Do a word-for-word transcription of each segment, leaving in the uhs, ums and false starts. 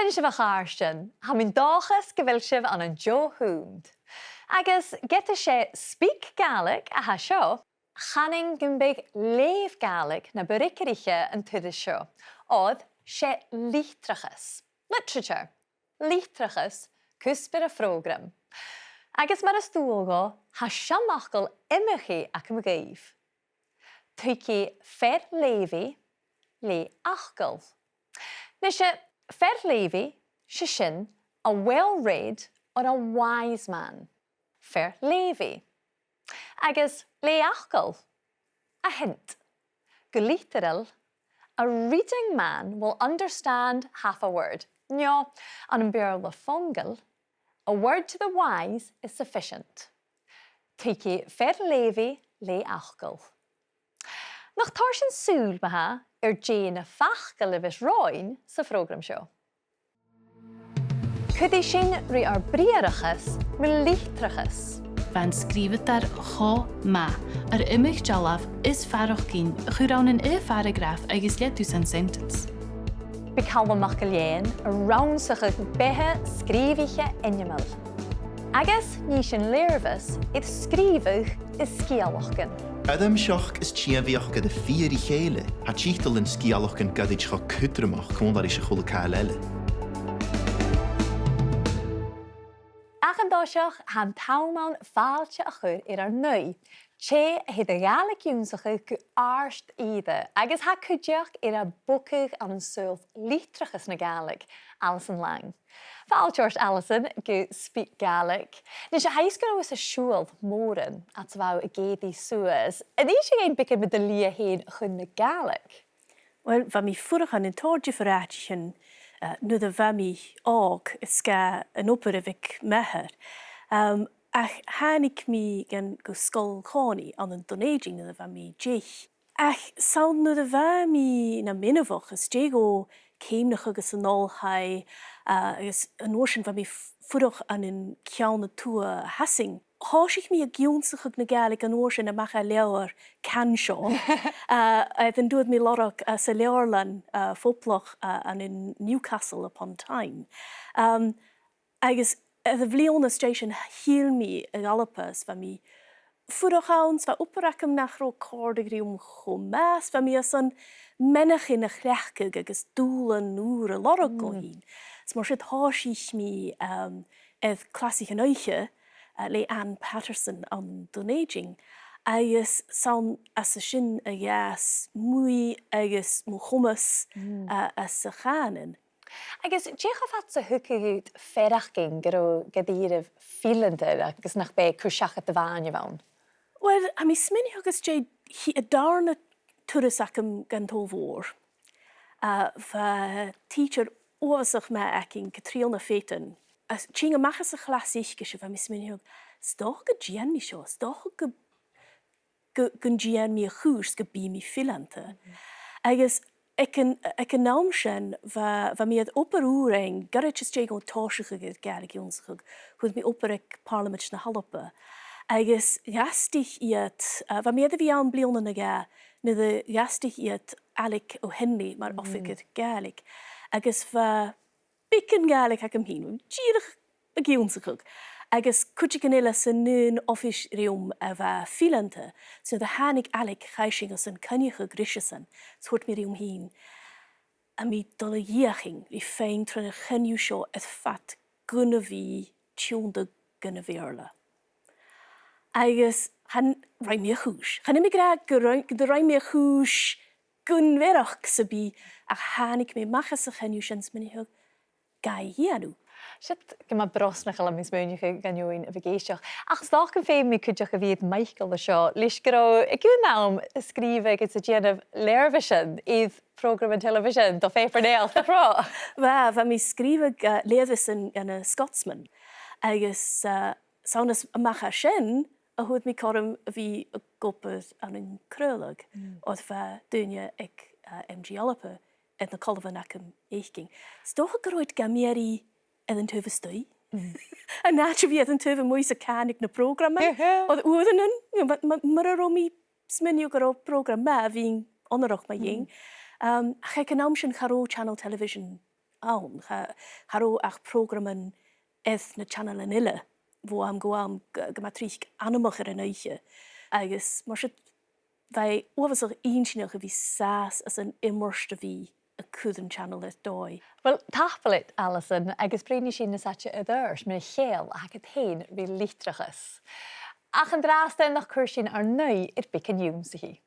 Sin sibh, a chàirdean, tha mi an dòchas gu bheil sibh ann an deagh shunnd. Agus ged as e SpeakGaelic a tha seo, chanainn gum biodh leughadh Gàidhlig na bu fhreagarraiche an turas seo, oir 's e litreachas, literature, litreachas, cuspair a' phrògraim. Agus mar as dual dhomh, tha seanfhacal iomchaidh agam dhuibh. Tuigidh fear-leughaidh leth-fhacal. Nise, fear-leughaidh, 's e sin a well-read or a wise man. Fear-leughaidh. Agus leth-fhacal, a hint. Gu literal, a reading man will understand half a word. No, ann am Beurla fongail, a word to the wise is sufficient. Tuigidh fear-leughaidh leth-fhacal. Nach toir sinn sùil, ma-thà, air dè na faclan a bhios romhainn sa phrògram seo. Cuiridh sinn ri ar briathrachas mu litreachas. Bha an sgrìobhadair cho math, air iomadh dealbh is faireachdainn a chur ann an aon pharagraf agus leithid san sentence. Bidh Calum MacIlleathain a' rannsachadh beatha sgrìobhaiche ainmeil. Agus nì sinn lèirmheas air sgrìobhadh is sgeulachdan. Air an t-seachd is tìomaidheachd air a' fighe ri chèile, tha tiotal nan sgeulachdan goirid cho cudromach còmhla ris a h-uile càil eile. Ach an toiseach, tha an t-àm ann fàilte a chur air ar n-aghaidh, tè a tha air a' Ghàidhlig ionnsachadh gu àrd-ìre, agus tha cuideachd air a bogadh ann an saoghal litreachas na Gàidhlig, Alison Lang. Fàilte ort, Alison, gu SpeakGaelic. Nise, tha fhios gun robh thusa a' siubhal mòran fhad 's a bha thu ag èirigh suas. An innis thu dhuinn beagan mu do shlighe fhèin chun na Gàidhlig? Uill, bha mi a' fuireach ann an tòrr diofar àiteachan, eh, nuair a bha mi òg, is gu an obair a bh' aig m' athair. Ehm, ach thàinig mi gun, gu Sgoil Chòmhnaidh ann an Dùn Èideann nuair a bha mi deich. Ach 's ann nuair a bha mi nam inbheach às dèidh dhomh ceumnachadh anns an oilthigh, eh, agus an uair sin bha mi a' f-, fuireach ann an ceann a tuath a Shasainn. Thòisich mi ag ionnsachadh na Gàidhlig an uair sin a-mach à leabhar Can Seo, eh, eh, air an d' fhuair mi lorg, eh, sa leabharlann, eh, phoblach, eh, ann an Newcastle upon Tyne. Ehm, agus air a' bhliadhna às dèidh sin thill mi a dh'Alba is bha mi a' fuireach ann, 's bha obair agam nach robh a' còrdadh rium cho math, 's bha mi airson meanbh-chinn a chleachdadh agus dùbhlan ùra a lorg dhomh fhìn. Is mar sin thòisich mi, ehm, air clasaichean oidhche, eh, le Anne Patterson ann an Dùn Èideann, agus 's ann às a sin a dh'fhàs m' ùidh agus mo chomas, eh, anns a' chànan. Agus dè cho fad 's a thugadh dhut faireachdainn gun robh, gun robh thu fileantar agus nach b' e cur-seachad do mhàthairean a bh' ann? Uill, tha mi a' smaoineachadh gus dè, a' dàrna turas agam dhan t-Sabhal Mhòr, eh, bha tidsear uabhasach math againn, Catrìona Faden. Is tighinn a-mach às a' chlas aice-se, bha mi a' smaoineachadh, 's dòcha gun dèan mi seo, 's dòcha gu, gu, gun dèan mi a' chùis, gum bi mi fileanta. Agus aig an, aig an àm sin, bha, bha mi air obair ùr fhaighinn, goirid às dèidh dhomh tòiseachadh air Gàidhlig ionnsachadh, fhuair mi obair aig Pàrlamaid na h-Alba. Agus dh'fhastaich iad, eh, bha mi air a bhith ann bliadhna no dhà, nuair a dh'fhastaich iad Ailig O'Henley mar oifigear Gàidhlig. Agus bha beagan Gàidhlig agam fhìn, dìreach ag ionnsachadh. Agus cuideigin eile san aon oifis rium a bha fileanta, so nuair a thàinig Ailig, chaidh sinn gus an coinneachadh ris-san, 's thuirt mi rium fhìn, tha mi a' dol a dh'fheuchainn ri faighinn tron a' choinneamh seo air fad gun a bhith tionndadh dhan a' Bheurla. Agus chan, rinn mi a' chùis. Chan eil mi ag ràdh gun rinn, gun do rinn mi a' chùis gun mhearachd sam bith, ach thàinig mi a-mach às a' choinneamh sin 's mi a' smaoineachadh, gabhaidh a dhèanamh. Siud gu math brosnachail, tha mi a' smaoineachadh, dhan fheadhainn a bhios ag èisteachd. Ach 's dòcha gum feum mi cuideachd a bhith aig Michael an seo, leis gun robh thu aig aon àm a' sgrìobhadh agus a' dèanamh lèirmhisean air prògraman telebhisean do Pàipear Naidheachd, nach robh? Bha, bha mi a' sgrìobhadh, eh, lèirmhisean dhan a' Scotsman. Agus, eh, 's ann às, a-mach à sin a fhuair mi cothrom a bhith ag obair ann an craoladh, oir bha daoine aig, eh, M G Alba air na colbhan agam fhaicinn. 'S dòcha gun robh iad gam iarraidh air an taobh a-staigh. An àite a bhith air an taobh a-muigh 's a' cànain na prògraman, oir uaireannan, you know, ma, ma, mura robh mi a' smaoineachadh gun robh prògram math, bhithinn onarach mu dheidhinn. Um, ach aig an àm sin cha robh channel television ann. Cha, cha robh ach prògraman air na channels eile, bho àm gu àm, gu, gu math tric anmoch air an oidhche. Agus mar sin, bha e uabhasach inntinneach a bhith sàs anns an iomairt a bhith a' cur an channel air dòigh. Uill, tapadh leat, Alison, agus bruidhnidh sinn nas fhaide air adhart mun cheangal a th' agad fhèin ri litreachas. Ach an-dràsta nach cuir sinn ar n-aghaidh air beagan ionnsachaidh.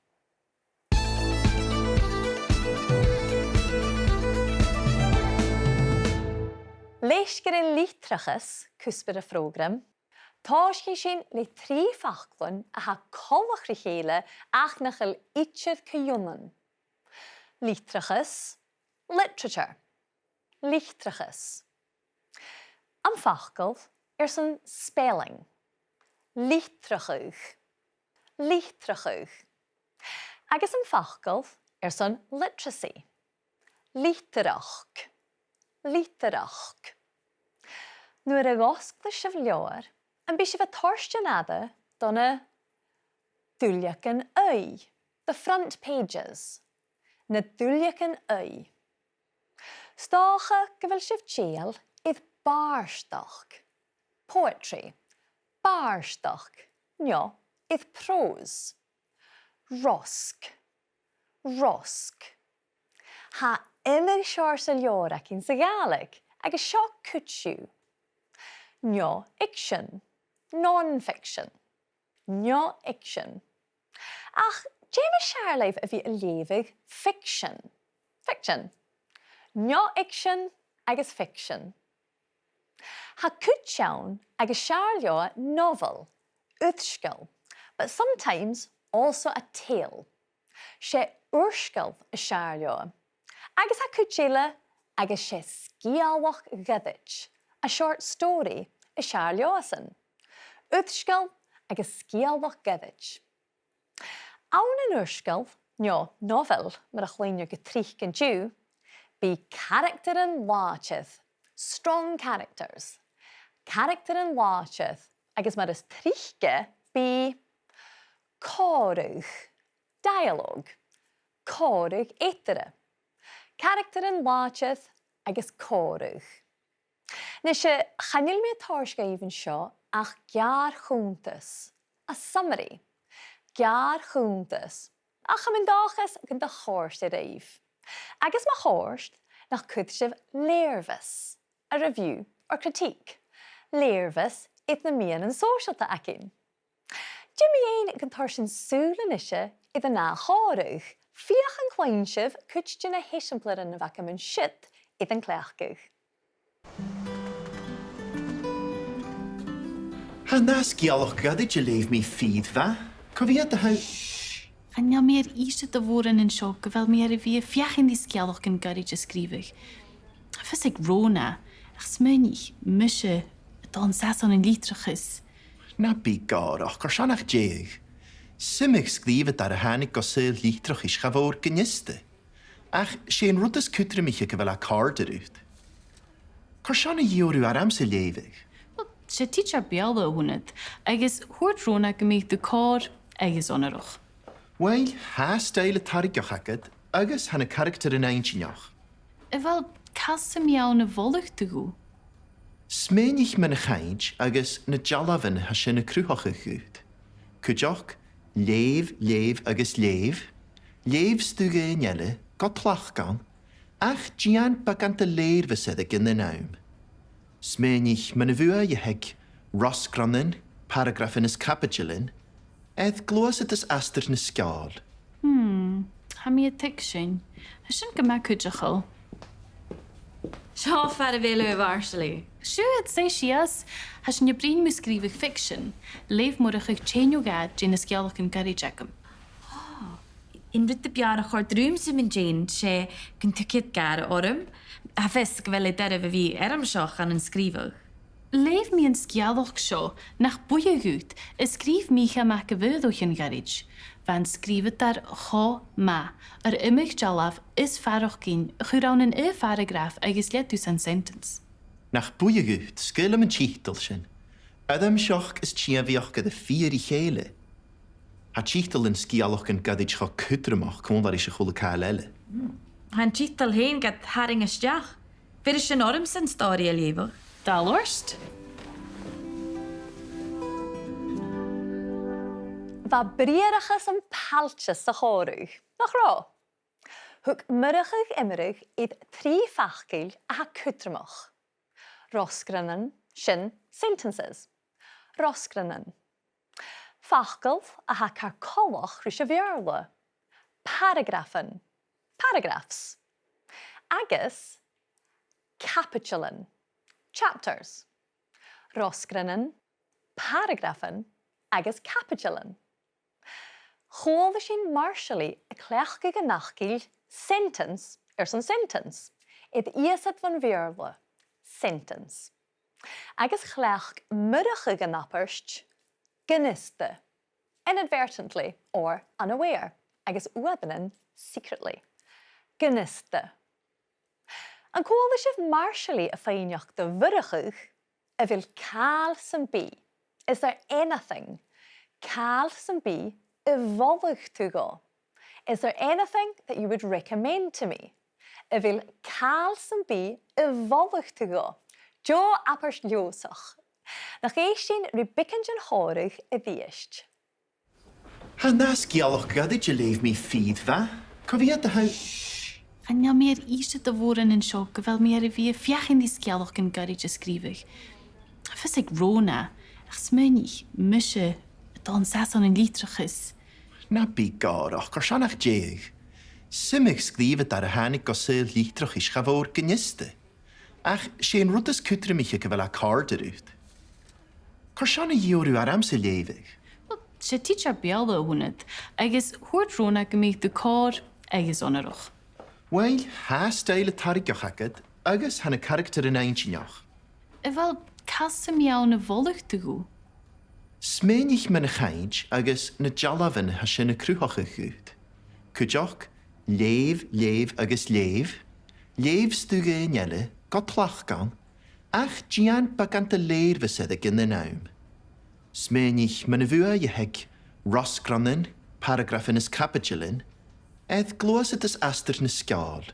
Leis gur e litreachas cuspair a' phrògraim, tòisichidh sinn le trì faclan a tha coltach ri chèile ach nach eil idir co-ionann. Litreachas, literature. Litreachas. Am facal airson spelling. Litreachadh. Litreachadh. Agus am facal airson literacy. Litearachd. Litearachd. Nuair a dh'fhosglas sibh leabhar, am bi sibh a' toirt an aire do na duilleagan aghaidh, the front pages? Na duilleagan aghaidh. 'S dòcha gu bheil sibh dèidheil air bàrdachd, poetry, bàrdachd, no air prose. Rosg. Rosg. Tha iomadh seòrsa leabhar againn sa Ghàidhlig, agus seo cuid dhiubh. Neo-fhicsean, non-fiction. Neo-fhicsean. Ach dè nas fheàrr leibh a bhith a' leughadh fiction? Fiction. Neo-fhicsean agus fiction. Tha cuid ann agus 's fheàrr leotha novel, uirsgeul, but sometimes also a tale. 'S e uirsgeul as fheàrr leotha. Agus tha cuid eile agus 's e sgeulachd ghoirid, a short story, as fheàrr leothasan. Uirsgeul agus sgeulachd ghoirid. Ann an uirsgeul, no novel, mar a chluinnear gu tric an-diugh, bidh caractaran làidir, strong characters. Caractaran làidir, agus mar as trice, bidh còmhradh, dialogue, còmhradh eatarra. Caractaran làidir agus còmhradh. Nise, chan eil mi a' toirt dhuibh an seo ach geàrr-chunntas, a summary. Geàrr-chunntas. Ach tha mi an dòchas gun do chòrd e ribh. Agus ma chòrd, nach cuir sibh lèirmheas, a review or critique. Lèirmheas air na meadhanan sòisealta againn. Dè mu dheidhinn gun toir sinn sùil a-nise air an ath chòmhradh, feuch an cluinn sibh cuid de na h-eisimpleirean a bh' agam an siud air an cleachdadh. Tha an ath sgeulachd ghoirid a leugh mi fìor mhath. Cò mheud a tha... Chan eil mi air innse do mhòran an seo gu bheil mi air a bhith a' feuchainn ri sgeulachdan goirid a sgrìobhadh. Tha fios aig Rona, ach smaoinich mise a' dol an sàs ann an litreachas. Na bi gòrach, carson nach tèid? 'S iomadh sgrìobhadair a thàinig gu saoghal litreachais cha mhòr gun fhiosta. Ach 's e an rud as cudromaiche gu bheil e a' còrdadh riut. Carson a dh'iarr thu ormsa leughadh? Uill, 's e tidsear Beurla a th' annad, agus thuirt Rona gum biodh tu còir agus onarach. Uill, tha stoidhle tarraingeach agad, agus tha na caractaran inntinneach. A bheil cas sam bith ann a mholadh tu dhomh? Smaoinich mun a' chainnt agus na dealbhan a tha sin a' cruthachadh dhut. Cuideachd, leugh, leugh agus leugh. Leugh stuth dhaoine eile, gu tlachd ann, ach dèan beagan de lèirmheas air an aon àm. Smaoinich mun a' bhuaidh a th' aig rosgrannan, paragrafan is caibideilean, air gluasadas astar na sgeòil. Hmm, tha mi a' tuigsinn. Tha sin gu math cuideachail. Seo far a bheil thu, a Mharsaili. Siuthad, suidh sìos. Tha sinn a' bruidhinn mu sgrìobhadh fiction. Leugh Murchadh tè no dhà de na sgeulachdan goirid agam. Ah, an rud a b' fheàrr a chòrd riumsa mun deidhinn, 's e gun tug iad gàire orm. Tha fios gu bheil e doirbh a bhith eirmseach ann an sgrìobhadh. Leugh mi an sgeulachd seo, Nach Buidhe Dhut, a sgrìobh Mìcheal Mac a' Bhaoghal o chionn ghoirid. Bha an sgrìobhadair cho math, air iomadh dealbh is faireachdainn a chur ann an aon pharagraf agus leithid san sentence. Nach buidhe dhut, 's caomh leam an tiotal sin. Eirmseachd is tìmeachd air a fighe ri chèile. Tha tiotalan sgeulachdan goirid cho cudromach còmhla ris a h-uile càil eile. Tha an tiotal fhèin gad tharraing a-steach. B' fheàrr sin ormsa an stòiridh a leughadh. Dà lord. Bha briathrachas am pailteas sa chòmhradh, nach robh? Thug Murchadh iomradh air trì facail a tha cudromach. Rosgrannan, sin sentences. Rosgrannan. Facal a tha car coltach ris a' Bheurla. Paragrafan, paragraphs. Agus caibideilean, chapters. Rosgrannan, paragrafan agus caibideilean. Chuala sinn Marsaili a' cleachdadh an fhacail sentence airson sentence, air iasad bhon Bheurla, sentence. Agus chleachd Murchadh an abairt gnasta, inadvertently or unaware, agus uaireannan secretly. Gnasta. An cuala sibh Marsaili a' faighneachd do Mhurchadh a bheil càil sam bith, is there anything, càil sam bith a mholfadh tu dhomh? Is there anything that you would recommend to me? A bheil càil sam bith a mholfadh tu dhomh? Deagh abairt Leòdhasach. Nach èist sinn ri beagan den chòmhradh a-rithist. Tha an ath sgeulachd ghoirid a leugh mi fìor mhath. Cò mheud a tha... Chan eil mi air innse do mhòran an seo gu bheil mi air a bhith a' feuchainn ri sgeulachdan goirid a sgrìobhadh. Tha fios aig Rona, ach smaoinich mise a' dol an sàs ann an litreachas. Na bi gòrach, carson nach deigheadh? 'S iomadh sgrìobhadair a thàinig gu saoghal litreachais cha mhòr gnasta. Ach 's e an rud as cudromaiche gu bheil e a' còrdadh riut. Carson a dh'iarr thu ormsa leughadh? Uill, 's e tidsear Beurla a th' annad, agus thuirt Rona gum biodh tu còir agus onarach. Uill, tha stoidhle tarraingeach agad, agus tha na caractaran inntinneach. A bheil càil sam bith ann a mholfadh tu dhomh? Smaoinich mun a' chainnt agus na dealbhan a tha sin a' cruthachadh dhut. Cuideachd, leugh, leugh agus leugh. Leugh stuth eile, gu tlachd ann, ach dèan beagan de lèirmheas air an aon àm. Smaoinich mun a' bhuaidh a th' aig rosgrannan, paragrafan is caibideilean air gluasadas astar na sgeòil.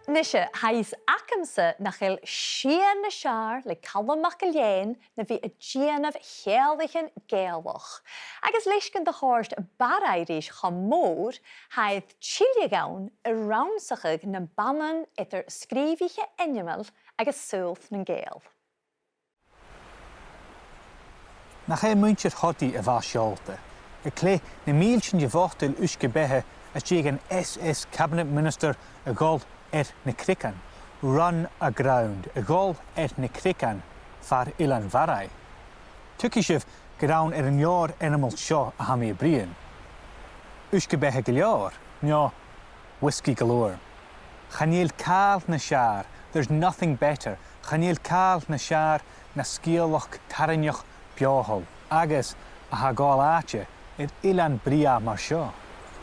Nise, tha fhios agamsa nach eil sìon nas fheàrr le Calum MacIlleathain na bhith a' dèanamh cheanglaichean Gàidhealach. Agus leis gun do chòrd Barraigh ris cho mòr, tha e air tilleadh ann a rannsachadh na bannan eadar sgrìobhaiche ainmeil agus saoghal nan Gàidheal. Nach e muinntir Thodaidh a bha seòlta, a' cleith na mìltean de bhotail uisge-beatha às dèidh an S S Cabinet Minister a dhol air na creagan, run aground, a dhol air na creagan far Eilean Bharraigh. Tuigidh sibh gur ann air an leabhar ainmeil seo a tha mi a' bruidhinn. Uisge-beatha gu leòr, no Whisky Galore. Chan eil càil nas fheàrr, there's nothing better, chan eil càil nas fheàrr na sgeulachd tarraingeach beothail agus a tha a' gabhail àite air eilean brèagha mar seo,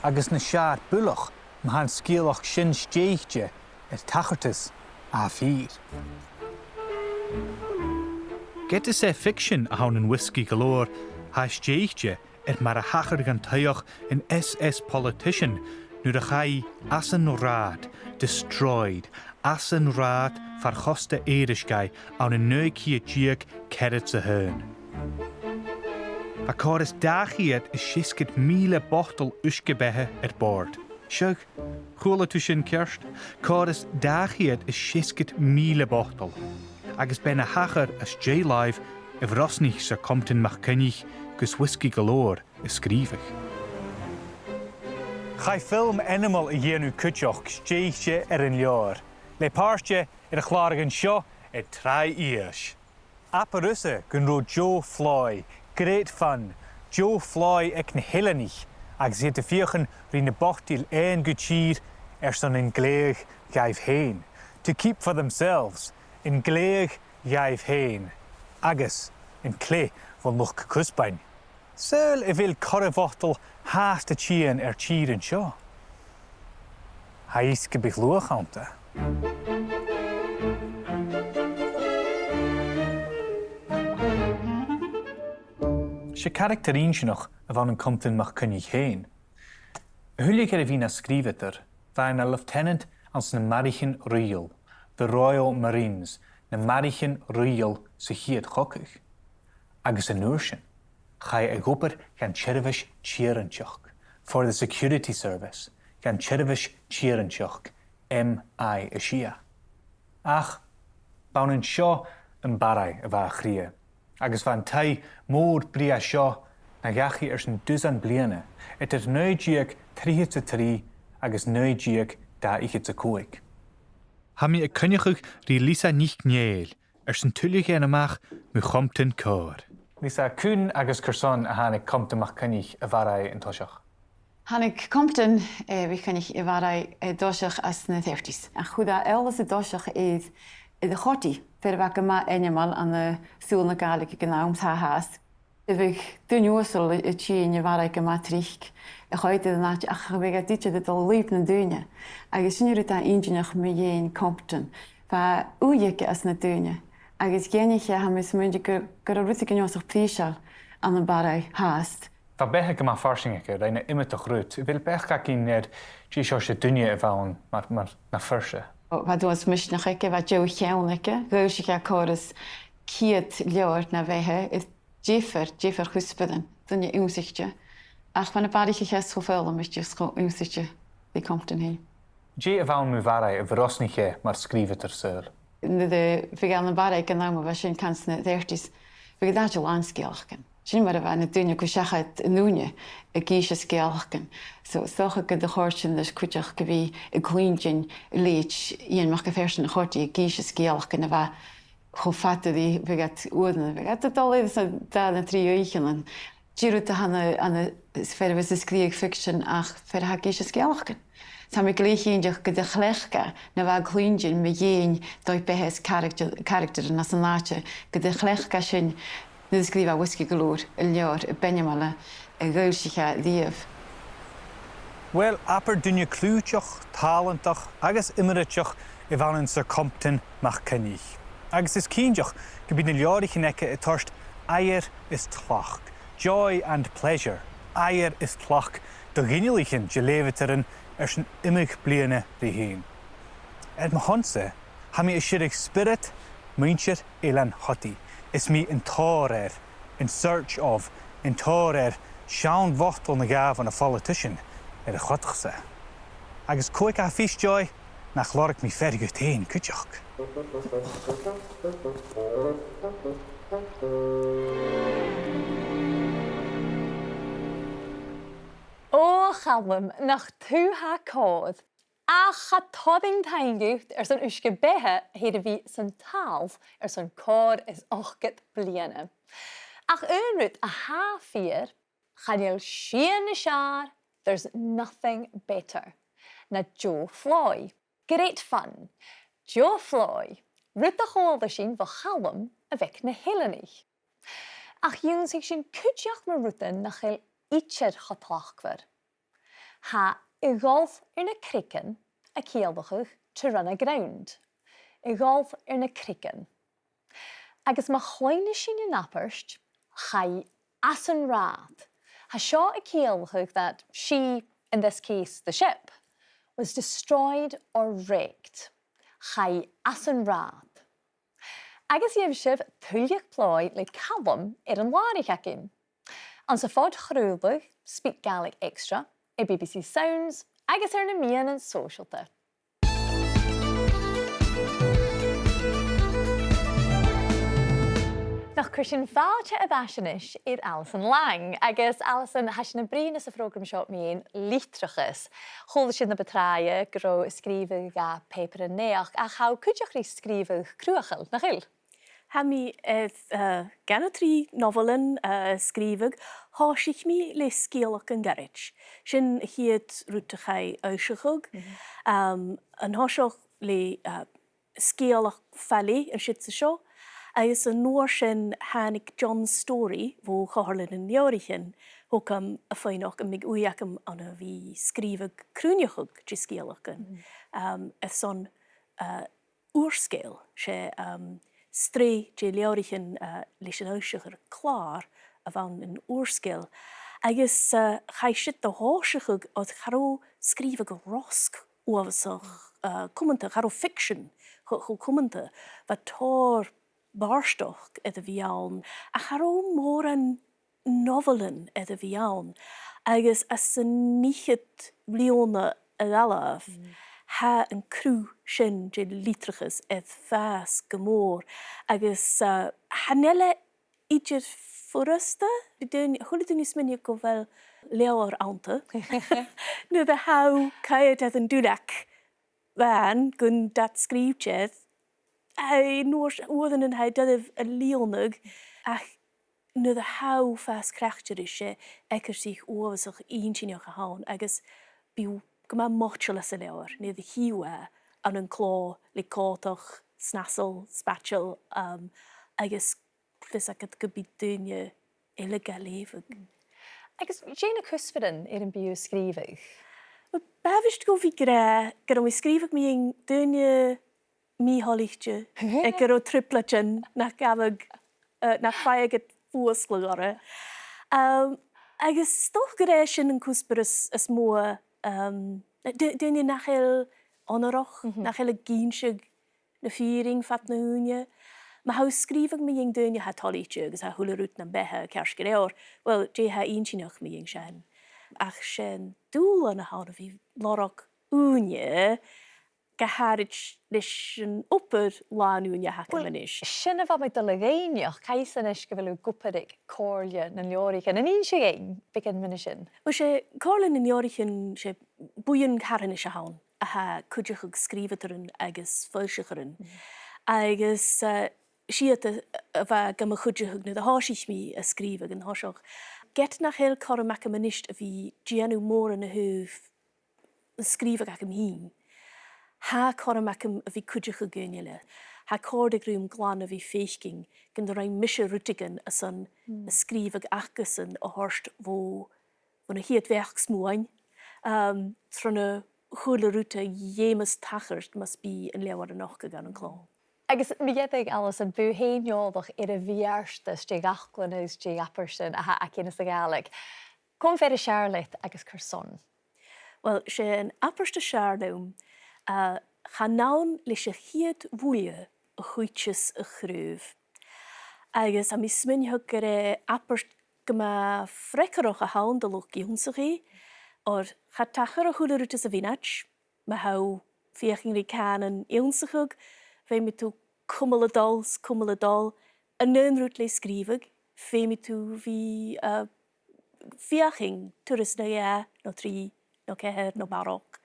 agus nas fheàrr buileach ma tha an sgeulachd sin stèidhichte air tachartas a tha fìor. Ged is e ficsean a th' ann an Whisky Galore, tha e stèidhichte air mar a thachair dhan taigheach an S S politician nuair a chaidh e às an rathad, destroyed, às an rathad far chosta Èirisgeigh ann an naoi ceud deug ceathrad 's a h-aon. Bha còrr is dà cheud is seasgad mìle botal uisge-beatha air bòrd. Seadh, chuala tu sin ceart, còrr is dà cheud is seasgad mìle botal. Agus b' e na thachair às dèidh làimh a bhrosnaich Sir Compton MacCoinnich gus Whisky Galore a sgrìobhadh. Chaidh film ainmeil a dhèanamh cuideachd stèidhichte air an leabhar, le pàirtean air a' chlàradh an seo air Tràigh Ìosa. Abair thusa gun robh deagh phlòigh, great fun, deagh phlòigh aig na h-eileanaich agus iad a' feuchainn ri na botail fhaighinn gu tìr airson an glèidheadh dhaibh fhèin, to keep for themselves, an glèidheadh dhaibh fhèin, agus an cleith bhon luchd-cuspaill. Saoil a bheil corra bhotal fhathast a' tighinn air tìr an seo? Tha fhios gum biodh luach annta. 'S e caractar inntinneach a bh' ann an Compton MacCoinnich fhèin. A thuilleadh air a bhith na sgrìobhadair, bha e na lieutenant anns na Maraichean Rìoghail, the Royal Marines, na Maraichean Rìoghail sa chiad chogadh. Agus an uair sin, chaidh a dh'obair dhan t-seirbheis tèarainteachd, for the security service, dhan t-seirbheis tèarainteachd, M I a sia. Ach b' ann an seo am Barraigh a bha a chridhe, agus bha an taigh mòr brèagha seo na dhachaigh airson dusan bliadhna, eadar naoi deug trithead 's a trì agus naoi deug dà fhichead 's a còig. Tha mi a' coinneachadh ri Lisa NicNèill airson tuilleadh fhaighinn a-mach mu Chompton còir. Lisa, cuin agus carson a thàinig Compton MacCoinnich a Bharraigh an toiseach? Thàinig Compton, eh, MacCoinnich a Bharraigh, eh, an toiseach anns na thirties. Ach chuir e eòlas an toiseach air, air a' Chodaidh, fear a bha gu math ainmeil ann an saoghal na Gàidhlig aig an àm, 's tha fhathast. Bhiodh daoine uasal a' tighinn a Bharraigh gu math tric a choimhead air an àite, ach bhiodh iad idir a' dol a lùib nan daoine. Agus sin an rud a tha inntinneach mu dheidhinn Compton. Bha ùidh aige anns na daoine. Agus dh'aithnich e, tha mi a' smaoineachadh gu, gu robh rudeigin uabhasach prìseil ann am Barraigh fhathast. Bha beatha gu math farsaing aige, rinn e iomadach rud. A bheil beachd againn air dè seòrsa duine a bh' ann mar, mar na fir seo? Ò, bha duine misneachail aige, bha deagh cheann aige, dh'fhoillsich e còrr is ceud leabhar na bheatha, air diofar, diofar chuspairean, duine ionnsaichte. Ach bha na Barraich a cheart cho foghlamaichte is cho ionnsaichte ri Compton fhèin. Dè a bh' ann mu Bharraigh a bhrosnaich e mar sgrìobhadair saoil? Nuair a bhiodh e ann am Barraigh aig an àm a bha sin, anns na thirties, bhiodh an t-àite làn sgeulachdan. Sin mar a bha na daoine a' cur seachad an ùine ag innse sgeulachdan. So, 's dòcha gun do chòrd sin ris cuideachd a bhith a' cluinntinn leithid Iain Mac a' Phearsain a' Chodaidh ag innse sgeulachdan a bha cho fada ri bhiodh iad uaireannan, bhiodh iad a' dol air son dà no trì oidhcheannan. Dìreach tha na, na, is fear a bhios a' sgrìobhadh fiction ach fear a tha ag innse sgeulachdan. Tha mi glè chinnteach gun do chleachd e na bha e a' cluinntinn mu dheidhinn dòigh-beatha is caractar, caractaran anns an àite, gun do chleachd e sin nuair a sgrìobh e Whisky Galore, an leabhar a b' ainmeile a dh'fhoillsich e riamh. Uill, abair duine cliùiteach, tàlantach agus iomraiteach a bh' ann an Sir Compton MacCoinnich. Agus is cinnteach gum bi na leabhraichean aige a' toirt aighear is tlachd, joy and pleasure, aighear is tlachd, do ghinealaichean de leughadairean airson iomadh bliadhna ri thighinn. Air mo shon-sa, tha mi a' sireadh spiorad muinntir Eilean Chodaidh. Is mi an tòir air, in search of, an tòir air seann bhotal no dhà bhon a' pholitician air a' chodach-sa. Agus cò aig a tha fios, Joy, nach lorg mi fear dhut fhèin cuideachd. Ò, a Chaluim, nach tu tha còir. Ach tha tòrr taing dhut airson uisge-beatha a tha air a bhith san t-sabhal airson còrr is ochdad bliadhna. Ach aon rud a tha fìor, chan eil sìon nas fheàrr, there's nothing better, na deagh phlòigh. Great fun. Deagh phlòigh. Rud a chuala sinn bho Chaluim a bh' aig na h-Eileanaich. Ach dh'ionnsaich sinn cuideachd mu rudan nach eil idir cho tlachdmhor. Tha a' dol air na creagan a' ciallachadh to run aground. A' dol air na creagan. Agus ma chluinneas sinn an abairt, chaidh às an rathad, tha seo a' ciallachadh that she, in this case the ship, was destroyed or wrecked. Chaidh às an rathad. Agus gheibh sibh tuilleadh plòigh le Calum air an làraich againn. Anns a' phod-chraoladh, Speak Gaelic Extra, air B B C Sounds, agus air na meadhanan sòisealta. Nach cuir sinn fàilte air ais a-nis air Alison Lang, agus Alison, tha sinn a' bruidhinn anns a' phrògram seo mu dheidhinn litreachas. Chuala sinn na bu tràithe gun robh sgrìobhadh dha pàipear-naidheachd, ach tha thu cuideachd ri sgrìobhadh cruthachail, nach eil? Tha mi, eh, eh, dhà no trì nobhailean, eh, sgrìobhadh. Thòisich mi le sgeulachdan goirid. Sin a' chiad rud a chaidh fhoillseachadh. Mhm. Ehm, an toiseach le, eh, sgeulachd falaich an siud 's an seo. Agus an uair sin thàinig John Storey bho Chomhairle nan Leabhraichean thugam a' faighneachd am biodh ùidh agam ann a bhith sgrìobhadh cruinneachadh de sgeulachdan. Mhm. Ehm, airson, eh, Ùr-sgeul, 's e, um, sreath de leabhraichean, uh, leis an fhoillsichear Clàr a bh' ann an Ùr-sgeul. Agus, uh, chaidh siud a thòiseachadh oir cha robh sgrìobhadh rosg uabhasach eh, cumanta, cha robh fiction cho, cho cumanta, bha tòrr bàrdachd air a bhith ann, ach cha robh mòran nobhailean air a bhith ann, agus anns an fhichead bliadhna a dh'fhalbh, tha an cruth sin de litreachas air fàs gu mòr, agus, eh, chan eil e idir furasta. Bidh daoine, a h-uile duine a' smaoineachadh gu bheil leabhar annta nuair a tha thu a' coimhead air an duilleag bhàn gun dat sgrìobhte air. Aidh, an uair, uaireannan tha e doirbh a lìonadh, ach nuair a tha thu a' fàs craicte ris, 's e eacarsaich uabhasach inntinneach a th' ann, agus bidh thu gu math moiteil às an leabhar nuair a chì thu e ann an clò le còmhdach, snasail, spaideil, um, agus fios agad gum bi daoine eile ga leughadh. Agus dè na cuspairean air am bi thu a' sgrìobhadh? Uill, b' àbhaist dhomh a bhith ag ràdh gun robh mi a' sgrìobhadh mu dheidhinn daoine mì-thoilichte, aig an robh trioblaidean nach gabhadh, eh, nach faigheadh iad fuasgladh orra. Um, agus 's dòcha gur e sin an cuspair as, as motha, um, d-, daoine nach eil onarach, nach eil ag innse na fìrinn fad na h-ùine. Ma tha thu a' sgrìobhadh mu dheidhinn daoine a tha toilichte agus tha a h-uile rud nam beatha ceart gu leòr, uill, dè tha inntinneach mu dheidhinn sin? Ach 's e an dùbhlan a th' ann a bhith a' lorg ùine gu h-àraid leis an obair làn-ùine a th' agam a-nis. Uill, sin a bha mi a' dol a dh'fhaighneachd, cò às a tha e a-nis gu bheil thu ag obair aig Comhairle nan Leabhraichean? An inns thu dhuinn beagan mu dheidhinn sin? Uill, 's e Comhairle nan Leabhraichean, 's e buidheann carthanais a th' ann a tha a' cuideachadh sgrìobhadairean agus foillsichearan. Agus, eh, 's iad a, a bha gam chuideachadh nuair a thòisich mi a' sgrìobhadh an toiseach. Ged nach eil cothrom agam a-nis a bhith a' dèanamh mòran a thaobh an sgrìobhadh agam fhìn, tha cothrom agam a bhith a' cuideachadh dhaoine eile. Tha e a' còrdadh rium glan a bhith a' faicinn gun do rinn mise rudeigin airson an sgrìobhadh acasan a thoirt bho bhon a' chiad bheachd-smuain, um, tron a h-uile rud a dh'fheumas tachairt mus bi an leabhar a' nochdadh ann an clò. Agus mu dheireadh, Alison, bidh thu fhèin eòlach air a' bheartas de dh'fhaclan agus de dh'abairtean a th' againn sa Ghàidhlig. Cò am fear as fheàrr leat agus carson? Uill, 's e an abairt as fheàrr leam, uh, chan ann leis a' chiad bhuille a chuidicheas a' chraobh. Agus tha mi a' smaoineachadh gur e abairt gu math freagarrach a th' ann do luchd-ionnsachaidh, oir cha tachair a h-uile rud sa mhionaid. Ma tha thu a' feuchainn ri cànan ionnsachadh, feumaidh tu cumail a' dol 's cumail a' dol. An aon rud le sgrìobhadh, feumaidh tu bhith, uh, feuchainn turas no dhà, no trì, no ceithir, no barrachd.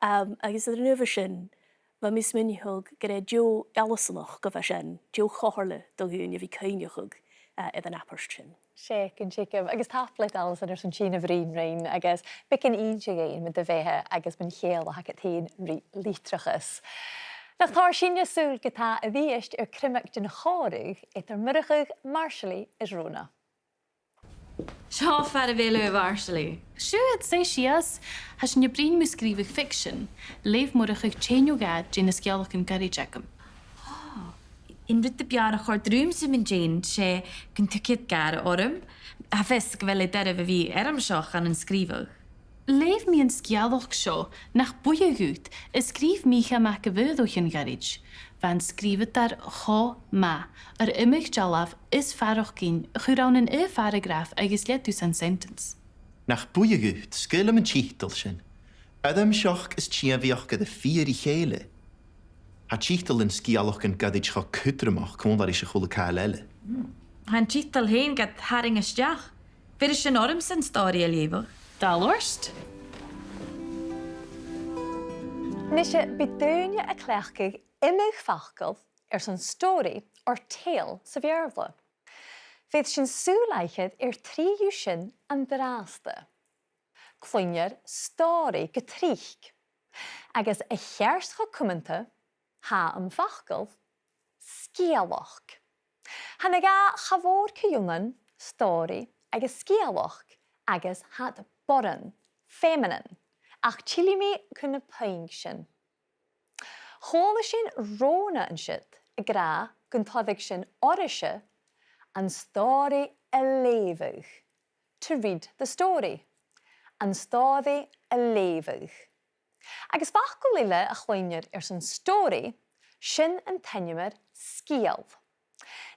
Um, agus air an adhbhar sin, bha mi a' smaoineachadh gur e deagh fheallsanachd a bha sin, deagh chomhairle do dhaoine a bhith a' cuimhneachadh, uh, air an abairt sin. 'S e, gun teagamh. Agus tapadh leat, Alison, airson tighinn a bhruidhinn rinn, agus beagan innse dhuinn mu do bheatha agus mun cheangal a th' agad fhèin ri litreachas. Nach toir sinne sùil ge-tà a-rithist air criomag den chòmhradh eadar Murchadh, Marsaili is Rona. Seo far a bheil thu, a Mharsaili. Siuthad, suidh sìos. Tha sinn a' bruidhinn mu sgrìobhadh ficsean. Leugh Murchadh tè no dhà de na sgeulachdan goirid agam. Ò, an rud a b' fheàrr a chòrd riumsa mun deidhinn, 's e gun tug iad gàire orm. Tha fios gu bheil e doirbh a bhith eirmseach ann an sgrìobhadh. Leugh mi an sgeulachd seo, Nach Buidhe Dhut, a sgrìobh Mìcheal Mac a' Bhaoghal o chionn ghoirid. Bha an sgrìobhadair cho math, air iomadh dealbh is faireachdainn a chur ann an aon pharagraf agus leudachadh san sentence. Nach Buidhe Dhut, 's caomh leam an tiotal sin. Eirmseachd is tìodhlac air a fighe ri chèile. Tha tiotalan sgeulachdan goirid cho cudromach còmhla ris a h-uile càil eile. Tha an tiotal fhèin gad tharraing a-steach. Bheir sin ormsa an stòiridh a leughadh. Dà lorst. Nise, bidh daoine a' cleachdadh iomadh facal airson stòiridh or tale sa Bheurla. Bheir sinn sùil aithghearr air trì dhiubh sin an-dràsta. Cluinnear stòiridh gu tric. Agus a cheart cho cumanta, tha am facal sgeulachd. Tha na dhà cha mhòr co-ionann, stòiridh agus sgeulachd, agus tha iad boireann, feminine, ach tillidh mi gu na puing sin. Chuala sinn Rona an siud ag ràdh gun toireadh sin oirrese an stòiridh a leughadh, to read the story, an stòiridh a leughadh. Agus facal eile a chluinnear airson stòiridh, sin an t-ainm air sgeul.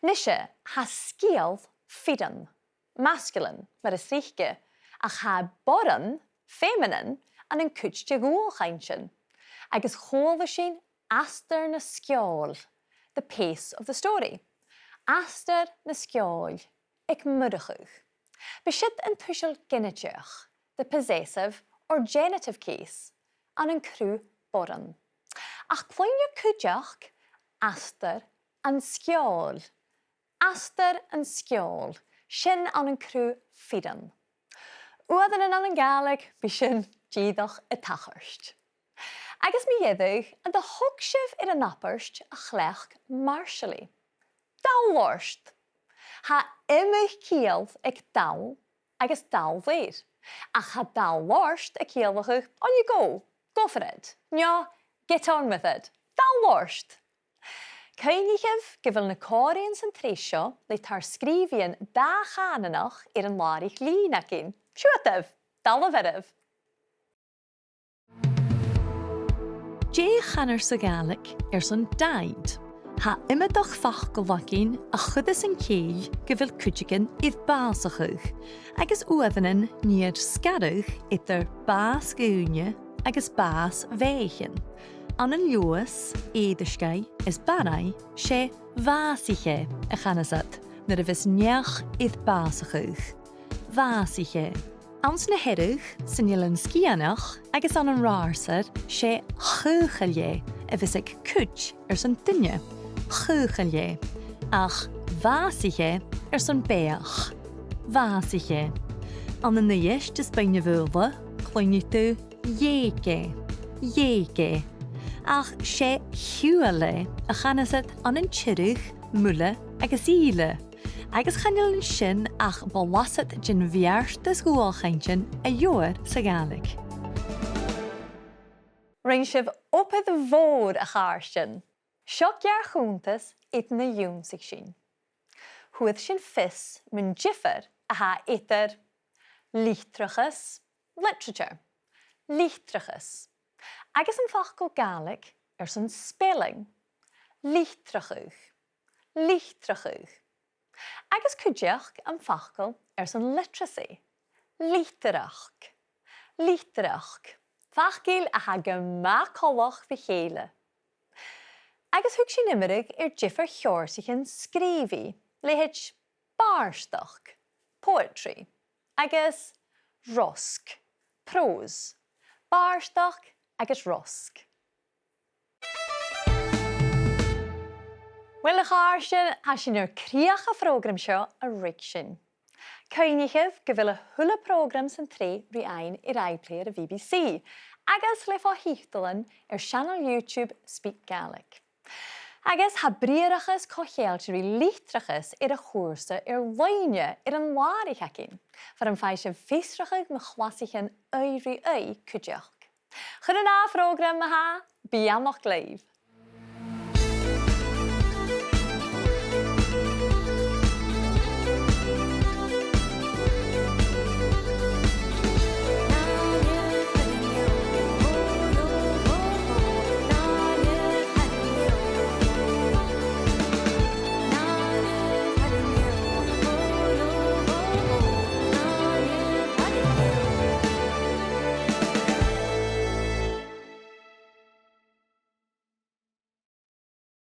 Nise, tha sgeul fireann, masculine, mar as trice, ach tha boireann, feminine, ann an cuid de dhualchainntean. Agus chuala sinn astar na sgeòil, the pace of the story. Astar na sgeòil, aig Murchadh. B' e siud an tuiseal ginideach, the possessive or genitive case, ann an cruth boireann. Ach cluinnear cuideachd astar an sgeòil. Astar an sgeòil, sin ann an cruth fireann. Uaireannan ann an Gàidhlig, bidh sin dìreach a' tachairt. Agus mu dheireadh, an do thog sibh air an abairt a chleachd Marsaili? Dall ort! Tha iomadh ciall aig dall agus dall air. Ach tha dall ort a' ciallachadh, on you go, go for it, no get on with it, dall ort! Cuimhnichibh gu bheil na còmhraidhean san t-sreath seo le tar-sgrìobhaidhean dà-chànanach air an làraich-lìn againn. Siuthadaibh, taing mhòr oirbh! Dè chanar sa Ghàidhlig airson died? Tha iomadach facal againn a chuireas an cèill gu bheil cuideigin air bàsachadh, agus uaireannan nì iad sgaradh eadar bàs dhaoine agus bàs bheathaichean. Ann an Leòdhas, Èirisgeigh is Barraigh, 's e bhàsaich e a chanas iad nuair a bhios neach air bàsachadh. Bhàsaich e. Anns na Hearadh, san Eilean Sgitheanach agus ann an Ratharsair, 's e chaochail e a bhios aig cuid airson duine. Chaochail e. Ach bhàsaich e airson beathach. Bhàsaich e. Ann an Uibhist is Beinn na Faoghla, cluinnidh tu dh'eug e. Dh'eug e. Ach 's e shiubhail e a chanas iad ann an Tiriodh, Muile agus Ìle. Agus chan eil an sin ach blasad den bheartas dhualchainntean a gheibhear sa Ghàidhlig. Rinn sibh obair mhòr, a chàirdean. Seo geàrr-chunntas air na dh'ionnsaich sinn. Fhuair sinn fios mun diofar a tha eadar litreachas, literature, litreachas, agus am facal Gàidhlig airson spelling, litreachadh, litreachadh. Agus cuideachd am facal airson literacy, litearachd, litearachd. Facail a tha gu math coltach ri chèile. Agus thug sinn iomradh air diofar sheòrsaichean sgrìobhaidh, leithid bàrdachd, poetry, agus rosg, prose, bàrdachd agus rosg. Uill, a chàirdean, tha sinn air crìoch a' phrògraim seo a ruigsinn. Cuimhnichibh gu bheil a h-uile prògram san t-sreath ri fhaighinn air iPlayer a' B B C, agus le fo-thiotalan air seanail YouTube SpeakGaelic. Agus tha briathrachas co-cheangailte ri litreachas air a' chùrsa air-loidhne air an làraich againn, far am faigh sibh fiosrachadh mu chlasaichean aghaidh ri aghaidh cuideachd. Chun an ath phrògram ma-thà, beannachd leibh.